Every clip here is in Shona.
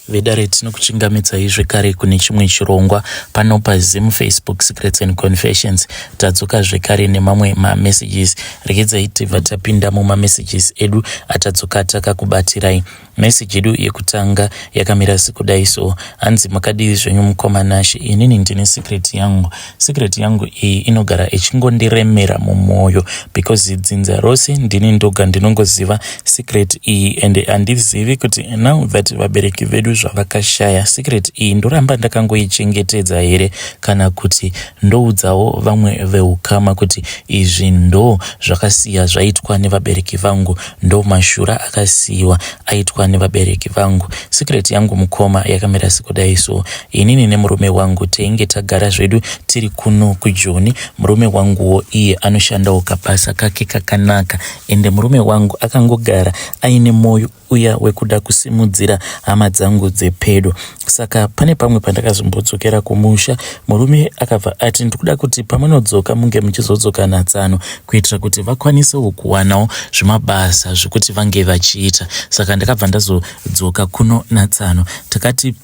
Vedare tinokuchingamidzai zvekare kune chimwe chirongwa pano paZim Facebook Secrets and Confessions. Tadzoka zvekare nemamwe mamessages. Regedzai tibva tapinda mumamessages edu atadzoka takakubatirai. Message yedu yekutanga yakamira sekudai so. Hanzi makadii zvenyu mukoma Nashe, inini ndine secret yangu. Secret yangu iyi inogara ichingondiremera mumwoyo because dzinza rose ndini ndoga ndinongoziva secret iyi and handizivi kuti now that vabereki vedu zvavakashaya secret iyi ndoramba ndakangoichengetedza here kana kuti ndoudzawo vamwe veukama kuti izvi ndo zvakasiya zvaitwa nevabereki vangu ndo mashura akasiyiwa aitwa nevabereki vangu. Secret yangu mukoma yakamira sekudai so. Inini nemurume wangu tainge tagara zvedu tiri kuno kuJoni. Murume wanguwo iye anoshandawo kabasa kake kakanaka ende murume wangu akangogara aine moyo uya wekuda kusimudzira hama dzangu dzepedo. Saka pane pamwe pandakazombodzokera kumusha murume akabva ati ndikuda kuti pamunodzoka munge muchizodzoka natsano kuitira kuti vakwanisewo kuwanawo zvimabasa zvekuti vange vachiita. Saka ndakabva ndazodzoka kuno natsano. Takati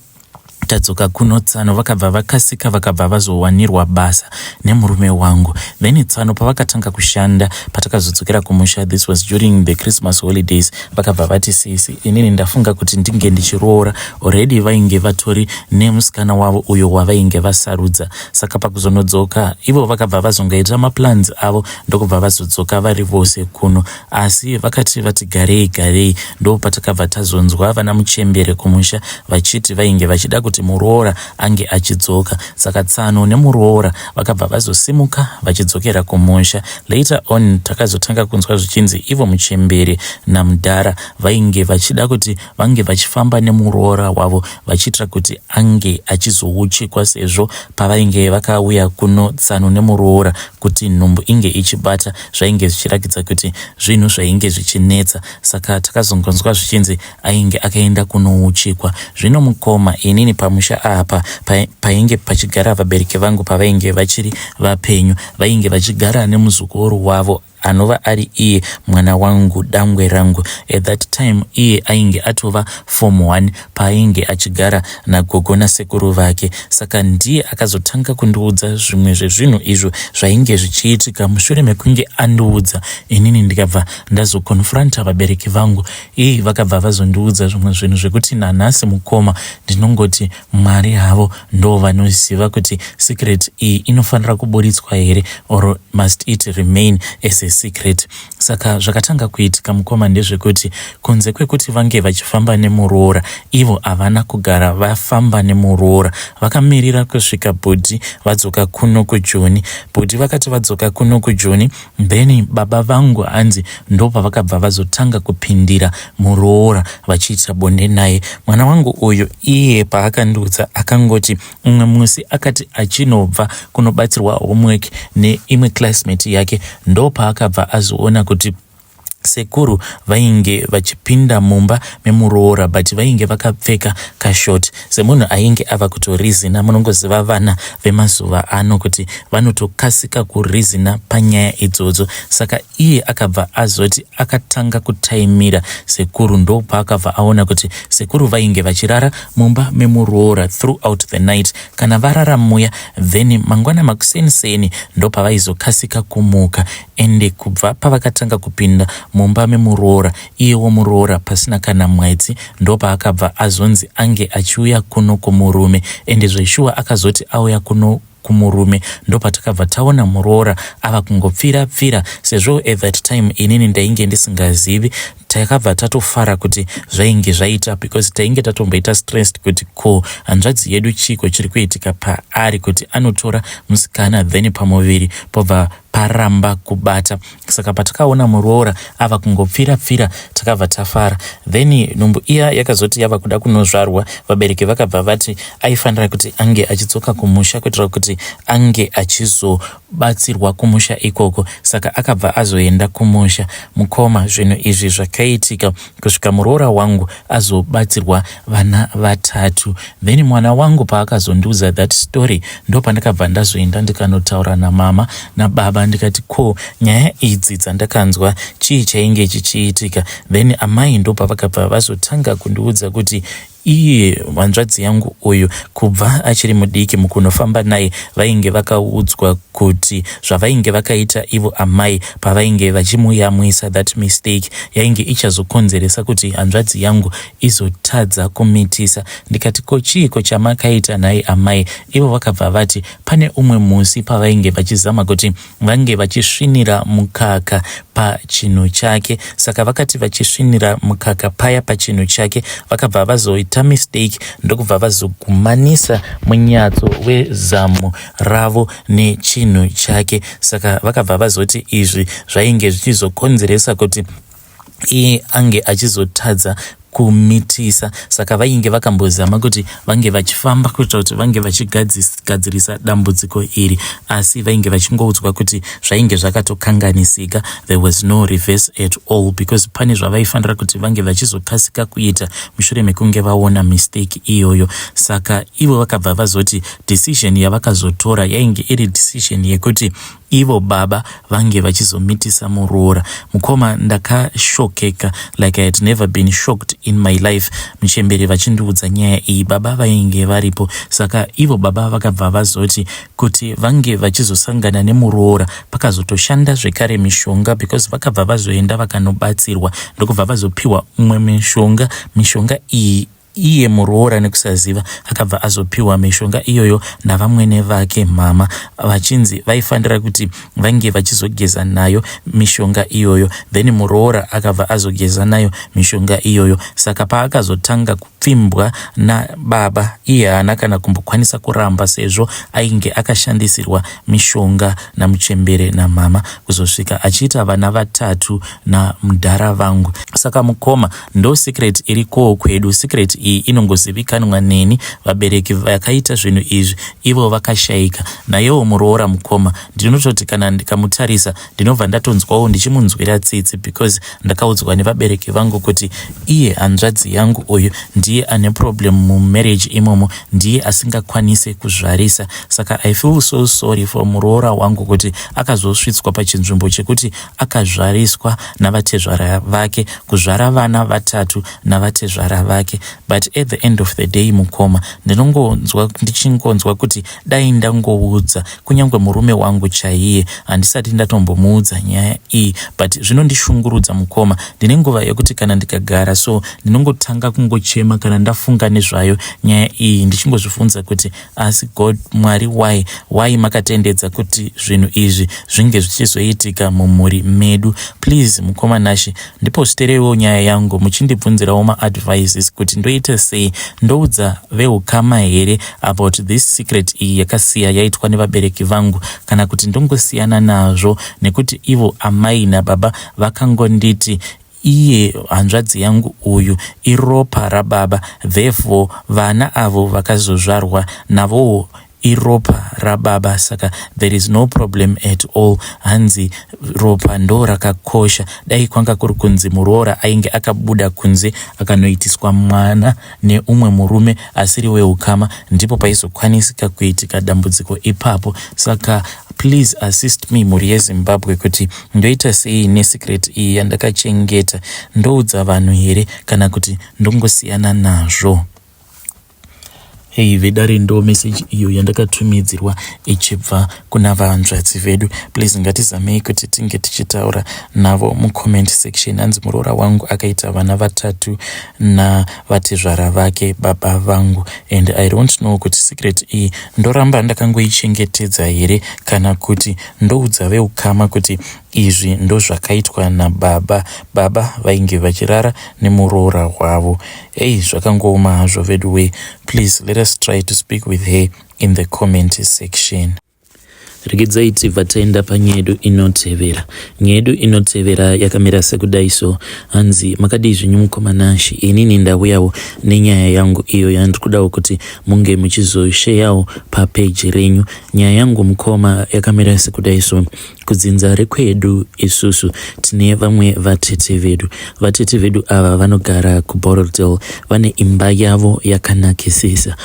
tadzoka kuno tsano vakabva vakasika vakabva vazowanirwa basa nemurume wangu. Then tsano pavakatanga kushanda patakazodzokera kumusha, this was during the Christmas holidays, vakabva vati sisi inini ndafunga kuti ndinge ndichiroora. Already vainge vatori nemusikana wavo uyo wavainge vasarudza. Saka pakuzonodzoka ivo vakabva vazongoita maplans avo ndokubva vazodzoka vari vose kuno. Asi vakati vati garei garei ndopatakabva tazonzwa vana muchembere kumusha vachiti vainge vachida kuti muroora ange achidzoka. Saka tsano nemuroora vakabva vazosimuka vachidzokera kumusha. Later on takazotanga kunzwa zvichinzi ivo muchembere namudhara vainge vachida kuti vange vachifamba nemuroora wavo vachiitira kuti ange achizouchikwa sezvo pavainge vakauya kuno tsano nemuroora kuti nhumbu inge ichibata zvainge zvichirakidza kuti zvinhu zvainge zvichinetsa. Saka takazongonzwa zvichinzi ainge akaenda kunouchikwa. Zvino mukoma inini pamusha apa painge pachigara vabereki vangu pavainge vachiri vapenyu vainge vachigara nemuzukuru wavo anova ari iye mwana wangu dangwe rangu. At that time iye ainge atova form 1 paainge achigara nagogo nasekuru vake. Saka ndiye akazotanga kundiudza zvimwe zvezvinhu izvo zvainge zvichiitika. Mushure mekunge andiudza inini ndikabva ndazoconfronta vabereki vangu. Ii vakabva vazondiudza zvimwe zvinhu zvekuti nanhasi mukoma ndinongoti Mwari havo ndo vanoziva kuti secret iyi inofanira kuburitswa here or must it remain as a secret. Saka zvakatanga kuitika mukoma ndezvekuti kunze kwekuti vange vachifamba nemuroora ivo havana kugara vafamba nemuroora. Vakamirira kusvika bhudhi vadzoka kuno kuJoni. Bhudhi vakati vadzoka kuno kuJoni then baba vangu hanzi ndopavakabva vazotanga kupindira muroora vachiita bonde naye. Mwana wangu uyu iye paakandiudza akangoti umwe musi akati achinobva kunobatsirwa homework neimwe classmate yake ndopaakabva azoona kuti sekuru vainge vachipinda mumba memuroora but vainge vakapfeka kashort semunhu ainge ava kutorizina. Munongoziva vana vemazuva ano kuti vanotokasika kurizina panyaya idzodzo. Saka iye akabva azoti akatanga kutaimira sekuru ndopaakabva aona kuti sekuru vainge vachirara mumba memuroora throughout the night. Kana varara muya then mangwana makuseni-seni ndopavaizokasika kumuka. Ende kubva pavakatanga kupinda mumba memuroora iyewo muroora pasina kana mwedzi ndopaakabva azonzi ange achiuya kuno kumurume. Ende zveshuwa akazoti auya kuno kumurume ndopatakabva taona muroora ava kungopfira pfira sezvo at that time inini ndainge ndisingazivi. Takabva tatofara kuti zvainge zvaita because tainge tatomboita stressed kuti ko hanzvadzi yedu chiiko chiri kuitika paari kuti anotora musikana then pamuviri pobva paramba kubata. Saka patakaona muroora ava kungopfira pfira takabva tafara. Then nhumbu iya yakazoti yava kuda kunozvarwa vabereki vakabva vati aifanira kuti ange achidzoka kumusha kuitira kuti ange achizobatsirwa kumusha ikoko. Saka akabva azoenda kumusha. Mukoma zvinhu izvi zvakaitika kusvika muroora wangu azobatsirwa vana vatatu. Then mwana wangu paakazondiudza that story ndopandakabva ndazoenda ndikanotaura namama nababa ndikati ko nyaya idzi dzandakanzwa chii chainge chichiitika. Then amai ndopavakabva vazotanga kundiudza kuti Iye hanzvadzi yangu uyu kubva achiri mudiki mukunofamba naye vainge vakaudzwa kuti zvavainge vakaita ivo amai pavainge vachimuyamwisa that mistake yainge ichazokonzeresa kuti hanzvadzi yangu izotadza kumitisa. Ndikati ko chiiko chamakaita nhai amai? Ivo vakabva vati pane umwe musi pavainge vachizama kuti vange vachisvinira mukaka pachinhu chake saka vakati vachisvinira mukaka paya pachinhu chake vakabva vazoita mistake ndokubva vazogumanisa munyatso wezamu ravo nechinhu chake saka vakabva vazoti izvi zvainge zvichizokonzeresa kuti iye ange achizotadza kumitisa saka vainge vakambozama kuti vange vachifamba kuitira kuti vange vachigadzirisa dambudziko iri asi vainge vachingoudzwa kuti zvainge zvakatokanganisika there was no reverse at all because pane zvavaifanira kuti vange vachizokasika kuita mushure mekunge vaona mistake iyoyo saka ivo vakabva vazoti decision yavakazotora yainge iri decision yekuti Ivo baba vange vachizomitisa muroora. Mukoma ndakashokeka like I had never been shocked in my life muchembere vachindiudza nyaya iyi baba vainge varipo saka ivo baba vakabva vazoti kuti vange vachizosangana nemuroora pakazotoshanda zvekare mishonga because vakabva vazoenda vakanobatsirwa ndokubva vazopiwa umwe mishonga mishonga iyi Iye muroora nekusaziva akabva azopiwa mishonga iyoyo navamwene vake mhamha vachinzi vaifanira kuti vange vachizogeza nayo mishonga iyoyo then muroora akabva azogeza nayo mishonga iyoyo saka paakazotanga kupfimbwa nababa iye haana kana kumbokwanisa kuramba sezvo ainge akashandisirwa mishonga namuchembere namhamha kuzosvika achiita vana vatatu namudhara vangu saka mukoma Ndo secret irikowo kwedu. Secret iyi inongozivikanwa neni. Vabereki vakaita zvinhu izvi ivo vakashaika. Nayewo muroora mukoma ndinototi kana ndikamutarisa ndinobva ndatonzwawo ndichimunzwira tsitsi because ndakaudzwa nevabereki vangu kuti iye hanzvadzi yangu uyu ndiye ane problem mumarriage imomo ndiye asingakwanise kuzvarisa saka I feel so sorry for muroora wangu kuti akazosvitswa pachinzvimbo chekuti akazvariswa navatezvara vake kuzvara vana vatatu navatezvara vake but at the end of the day mukoma ndinongonzwa ndichingonzwa kuti dai ndangoudza kunyange murume wangu chaiye handisati ndatombomuudza nyaya iyi but zvinondishungurudza mukoma ndine nguva yekuti kana ndikagara so ndinongotanga kungochema kana ndafunga nezvayo nyaya iyi ndichingozvibvunza kuti Asi God Mwari why why makatendedza kuti zvinhu izvi zvinge zvichizoitika mumhuri medu please mukoma Nashe ndipostereiwo nyaya yangu muchindibvunzirawo maadvices kuti ndoita sei ndoudza veukama here about this secret iyi yakasiya yaitwa nevabereki vangu kana kuti ndongosiyana nazvo nekuti ivo amai nababa vakangonditi Iye hanzvadzi yangu uyu iropa rababa therefore vana avo vakazozvarwa navowo iropa rababa saka there is no problem at all hanzi ropa ndo rakakosha dai kwanga kuri kunzi muroora ainge akabuda kunze akanoitiswa mwana neumwe murume asiri weukama ndipo paizokwanisika kuitika dambudziko ipapo saka Please assist me mhuri yeZimbabwe kuti ndoita sei nesecret iyi yandakachengeta ndoudza vanhu here kana kuti ndongosiyana nazvo. Hey vedare ndo message iyo yandakatumidzirwa ichibva kuna vahanzvadzi vedu. Please ngatizamei kuti tinge tichitaura navo mucomment section. Hanzi muroora wangu akaita vana vatatu navatezvara vake baba vangu and I don't know kuti secret iyi ndoramba ndakangoichengetedza here kana kuti ndoudza veukama kuti izvi ndozvakaitwa nababa baba vainge vachirara nemuroora wavo ei zvakangooma hazvo veduwee please let us try to speak with her in the comment section Regedzai tibva taenda panyaya yedu inotevera. Nyaya yedu inotevera yakamira sekudai so hanzi makadii zvenyu mukoma Nashy inini ndauyawo nenyaya yangu iyo yandiri kudawo kuti munge muchizosheyawo papeji renyu. Nyaya yangu mukoma yakamira sekudai so kudzinza rekwedu isusu tine vamwe vatete vedu. Vatete vedu ava vanogara kuBorrowdale vane imba yavo yakanakisisa.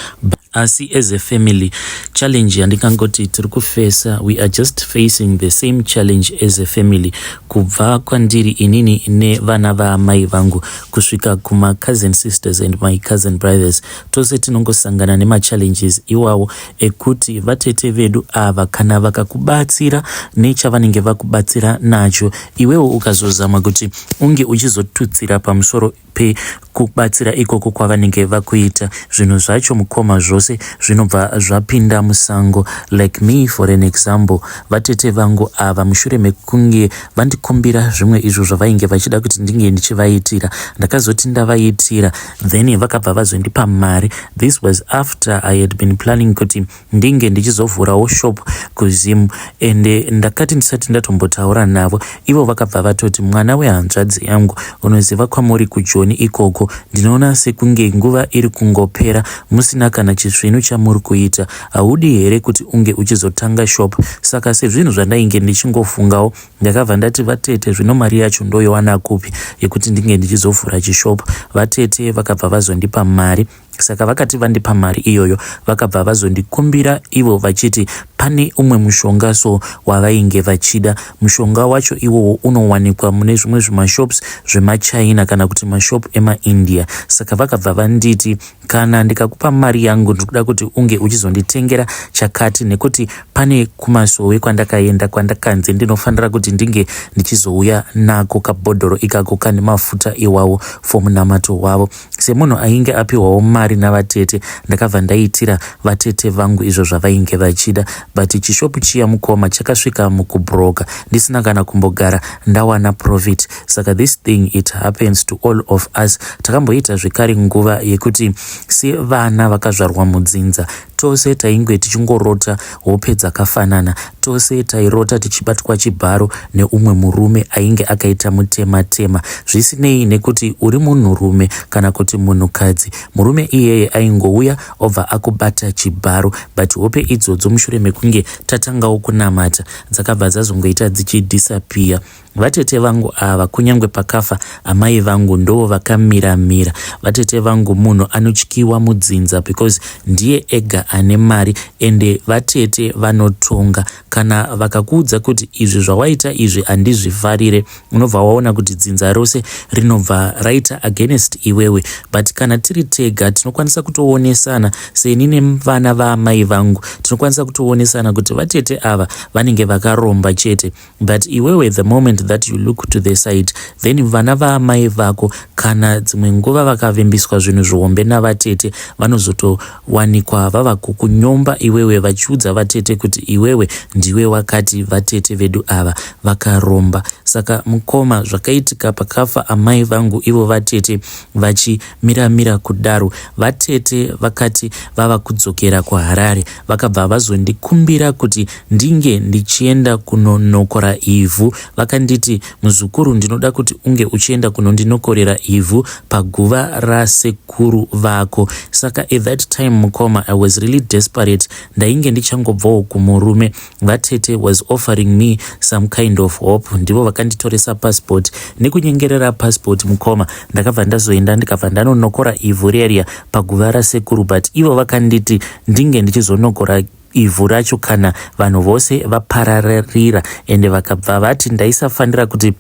Asi as a family, challenge yandingangoti tiri kufesa, we are just facing the same challenge as a family, kubva kwandiri inini nevana vaamai vangu kusvika kumacousin sisters and my cousin brothers. Tose tinongosangana nemachallenges iwawo ekuti vatete vedu ava, kana vakakubatsira nechavanenge vakubatsira nacho, iwewo ukazozama kuti unge uchizotutsira pamusoro pekubatsira ikoko kwavanenge vakuita, zvinhu zvacho mukoma zvose zvinobva zvapinda musango. Like me, for an example, vatete vangu ava, mushure mekunge vandikumbira zvimwe izvo zvavainge vachida kuti ndinge ndichivaitira, ndakazoti ndavaitira, then vakabva vazondipa mari. This was after I had been planning kuti ndinge ndichizovhurawo shop kuZimu, ende ndakati ndisati ndatombotaura navo, ivo vakabva vatoti, "Mwana wehanzvadzi yangu, unoziva kwamuri kuJoni ikoko, ndinoona sekunge nguva iri kungopera musina kana chisvinu chamuri kuita. Haudi here kuti unge uchizotanga shop?" Saka sezvinhu zvandainge ndichingofungawo, ndakabva ndati, "Vatete, zvino mari yacho ndoiwana kupi yekuti ndinge ndichizovhura chishop?" Vatete vakabva vazondipa mari. Saka vakati vandipa mari iyoyo, vakabva vazondikumbira ivo vachiti pane umwe mushonga so wavainge vachida. Mushonga wacho iwowo unowanikwa mune zvimwe zvimashops zvemachina kana kuti mashop emaIndia. Saka vakabva vanditi, "Kana ndikakupa mari yangu, ndikuda kuti unge uchizonditengera chakati, nekuti pane kumasowe kwandakaenda kwandakanzi ndinofanira kuti ndinge ndichizouya nako kabhodhoro ikako kane mafuta iwawo for munamato wavo." Semunhu ainge apiwawo mari navatete, ndakabva ndaitira vatete vangu izvo zvavainge vachida. But chishopu chiya mukoma chakasvika mukubroka ndisina kana kumbogara ndawana profit. Saka this thing, it happens to all of us. Takamboita zvekare nguva yekuti sevana vakazvarwa mudzinza tose tainge tichingorota hope dzakafanana. Tose tairota tichibatwa chibharo neumwe murume ainge akaita mutema tema. Zvisinei nekuti uri munhurume kana kuti munhukadzi, murume iyeye aingouya obva akubata chibharo. But hope idzodzo, mushure mekunge tatangawo kunamata, dzakabva dzazongoita dzichidisappear. Vatete vangu ava, kunyange pakafa amai vangu, ndo vakamiramira. Vatete vangu munhu anotyiwa mudzinza because ndiye ega ane mari, ende vatete vanotonga. Kana vakakuudza kuti izvi zvawaita izvi handizvifarire, unobva waona kuti dzinza rose rinobva raita against iwewe. But kana tiri tega, tinokwanisa kutoonesana. Seni nevana vaamai vangu tinokwanisa kutoonesana kuti vatete ava vanenge vakaromba chete. But iwewe, the moment that you look to the side, then vana vaamai vako, kana dzimwe nguva vakavimbiswa zvinhu zvihombe navatete, vanozotowanikwa vava kukunyomba iwewe, vachiudza vatete kuti iwewe ndiwe wakati vatete vedu ava vakaromba. Saka mukoma, zvakaitika pakafa amai vangu, ivo vatete vachimiramira kudaro, vatete vakati vava kudzokera kuHarare, vakabva vazondikumbira kuti ndinge ndichienda kunonokora ivhu. Vakanditi, "Muzukuru, ndinoda kuti unge uchienda kunondinokorera ivhu paguva rasekuru vako." Saka at that time mukoma, I was really desperate. Ndainge ndichangobvawo kumurume. Vatete was offering me some kind of hope. Ndivo vakanditoresa passport. Nekunyengerera passport mukoma, ndakabva ndazoenda, ndikabva ndanonokora ivhu riya paguva rasekuru. But ivo vakanditi ndinge ndichizonokora ivhu racho kana vanhu vose vapararira, ende vakabva vati ndaisafanira kuti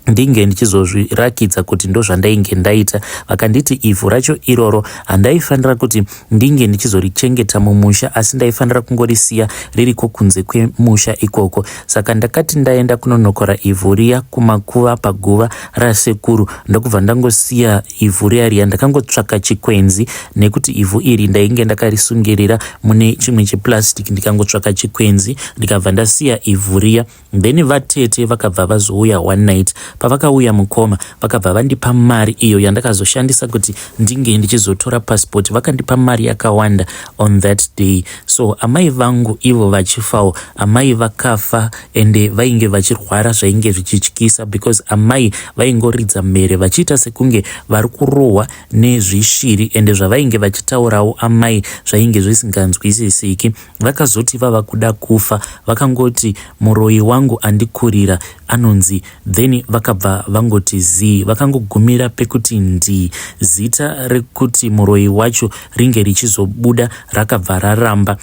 ndinge ndichizozvirakidza kuti ndozvandainge ndaita. Vakanditi ivhu racho iroro handaifanira kuti ndinge ndichizorichengeta mumusha, asi ndaifanira kungorisiya ririko kunze kwemusha ikoko. Saka ndakati ndaenda kunonokora ivhu riya kumakuva paguva rasekuru, ndokubva ndangosiya ivhu riya riya. Ndakangotsvaka chikwenzi, nekuti ivhu iri ndainge ndakarisungirira mune chimwe cheplastic. Ndikangotsvaka chikwenzi, ndikabva ndasiya ivhu riya. Then vatete vakabva vazouya one night. Pavakauya mukoma, vakabva vandipa mari iyo yandakazoshandisa kuti ndinge ndichizotora passport. Vakandipa mari yakawanda on that day. So amai vangu ivo vachifawo, amai vakafa ende vainge vachirwara zvainge zvichityisa, because amai vaingoridza mhere vachiita sekunge vari kurohwa nezvishiri, ende zvavainge vachitaurawo amai zvainge zvisinganzwisisiki. Vakazoti vava kuda kufa, vakangoti, "Muroyi wangu andikurira anonzi." Then vakabva vangoti zii, vakangogumira pekuti ndii. Zita rekuti muroyi wacho ringe richizobuda rakabva raramba.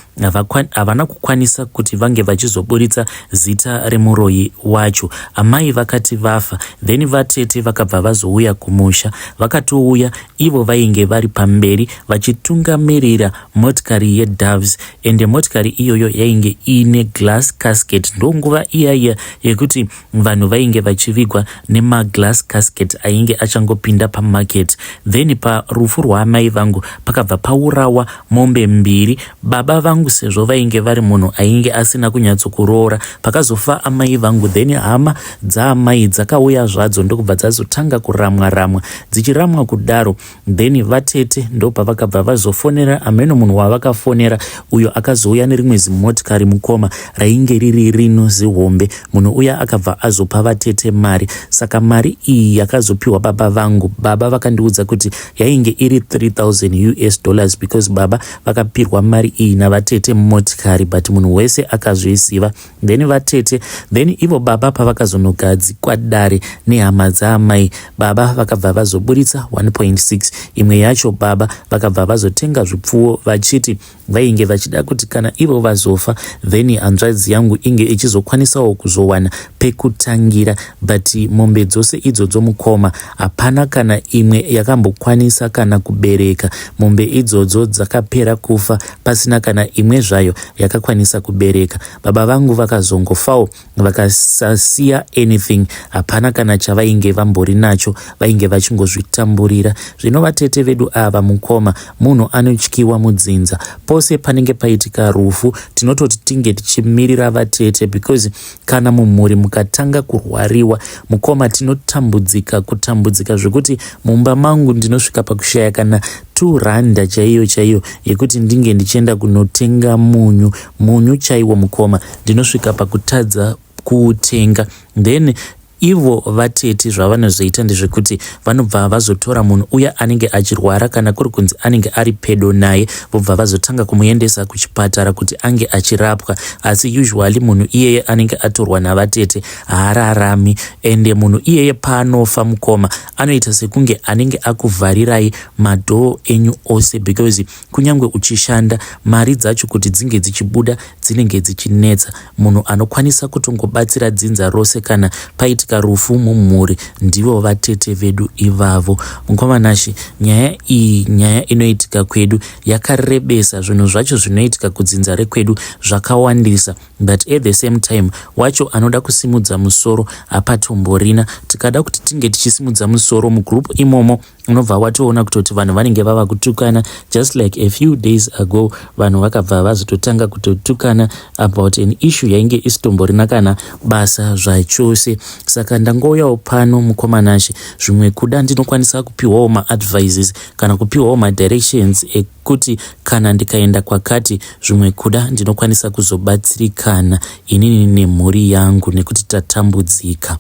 Havana kukwanisa kuti vange vachizoburitsa zita remuroyi wacho. Amai vakati vafa, then vatete vakabva vazouya kumusha. Vakatouya ivo vainge vari pamberi vachitungamirira motikari yeDoves, ende motikari iyoyo yainge iine glass casket. Ndonguva iya iya yekuti vanhu vainge vachivigwa nemaglass casket ainge achangopinda pamarket. Then parufu rwaamai vangu pakabva paurawa mombe mbiri. Baba vangu sezvo vainge vari munhu ainge asina kunyatsokuroora, pakazofa amai vangu then hama dzaamai dzakauya zvadzo ndokubva dzazotanga kuramwa ramwa. Dzichiramwa kudaro then vatete ndopavakabva vazofonera ameno munhu wavakafonera uyo akazouya nerimwe zimotikari mukoma rainge riri rino zihombe. Munhu uya akabva azopa vatete mari, saka mari iyi yakazopiwa baba vangu. Baba vakandiudza kuti yainge iri 3000 US dollars because baba vakapirwa mari iyi navatete mumotikari, but munhu wese akazviziva. Then vatete, then ivo baba pavakazonogadzikwa dare nehama dzaamai, baba vakabva vazoburitsa 1.6. Imwe yacho baba vakabva vazotenga zvipfuwo, vachiti vainge vachida kuti kana ivo vazofa then hanzvadzi yangu inge ichizokwanisawo kuzowana pekutangira. But mombe dzose idzodzo mukoma, hapana kana imwe yakambokwanisa kana kubereka. Mombe idzodzo dzakapera kufa pasina kana imwe zvayo yakakwanisa kubereka. Baba vangu vakazongofawo vakasasiya anything, hapana kana chavainge vambori nacho, vainge vachingozvitamburira. Zvino vatete vedu ava mukoma, munhu anotyiwa mudzinza. Pose panenge paitika rufu tinototi tinge tichimirira vatete, because kana mumhuri mukatanga kurwariwa mukoma, tinotambudzika kutambudzika zvekuti mumba mangu ndinosvika pakushaya kana 2 randa chaiyo chaiyo yekuti ndinge ndichienda kunotenga munyu. Munyu chaiwo mukoma, ndinosvika pakutadza kuutenga. Then ivo vatete zvavanozoita ndezvekuti vanobva vazotora munhu uya anenge achirwara, kana kuri kunzi anenge ari pedo naye, vobva vazotanga kumuendesa kuchipatara kuti ange achirapwa. Asi usually munhu iyeye anenge atorwa navatete haararami, ende munhu iyeye paanofa mukoma, anoita sekunge anenge akuvharirai madoor enyu ose, because kunyange uchishanda, mari dzacho kuti dzinge dzichibuda dzinenge dzichinetsa. Munhu anokwanisa kutongobatsira dzinza rose kana paitika rufu mumhuri ndivo vatete vedu ivavo. Mukoma Nashe, nyaya iyi nyaya inoitika kwedu yakarebesa. Zvinhu zvacho zvinoitika kudzinza rekwedu zvakawandisa, but at the same time wacho anoda kusimudza musoro hapatomborina. Tikada kuti tinge tichisimudza musoro mugroup imomo, unobva watoona kutoti vanhu vanenge vava kutukana. Just like a few days ago, vanhu vakabva vazototanga kutotukana about an issue yainge isitomborina kana basa zvachose. Saka ndangouyawo pano mukoma Nashe, zvimwe kuda ndinokwanisa kupiwawo maadvices kana kupiwawo madirections ekuti kana ndikaenda kwakati, zvimwe kuda ndinokwanisa kuzobatsirikana inini nemhuri yangu, nekuti tatambudzika.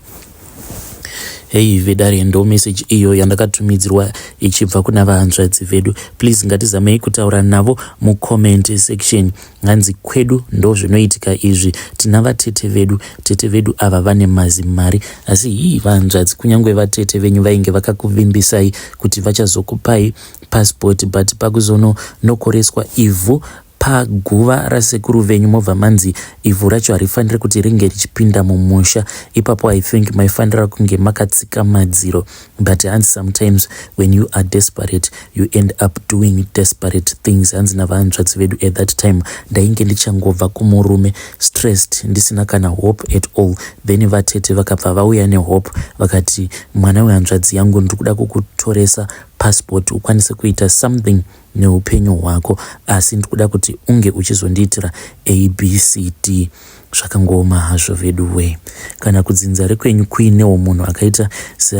Hei vedare, ndo message iyo yandakatumidzirwa ichibva kuna vahanzvadzi vedu. Please ngatizamei kutaura navo mucomment section. Hanzi kwedu ndo zvinoitika izvi, tina vatete vedu. Tete vedu ava vane mazimari, asi hii vahanzvadzi, kunyange vatete venyu vainge vakakuvimbisai kuti vachazokupai passport, but pakuzononokoreswa ivhu paguva rasekuru venyu, mobva manzi ivhu racho harifaniri kuti ringe richipinda mumusha. Ipapo I think maifanira kunge makatsika madziro. But hanzi sometimes when you are desperate, you end up doing desperate things. Hanzi navahanzvadzi vedu, at that time ndainge ndichangobva kumurume, stressed, ndisina kana hope at all. Then vatete vakabva vauya nehope, vakati, "Mwana wehanzvadzi yangu, ndiri kuda kukutoresa passport ukwanise kuita something neupenyu hwako, asi ndikuda kuti unge uchizondiitira ABCD." Zvakangooma hazvo vedu wee. Kana kudzinza rekwenyu kuinewo munhu akaita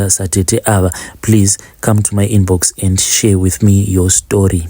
satete ava, please come to my inbox and share with me your story.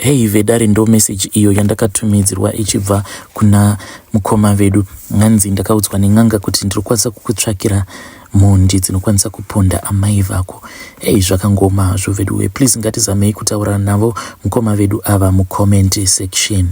Hey vedare, ndo message iyo yandakatumidzirwa ichibva kuna mukoma vedu. Nganzi ndakaudzwa nen'anga kuti ndirikukwanisa kukutsvakira mhondi dzinokwanisa kuponda amai vako. Ei, zvakangoma hazvo veduwe. Please, ngatizamei kutaura navo mukoma vedu ava mucomment section.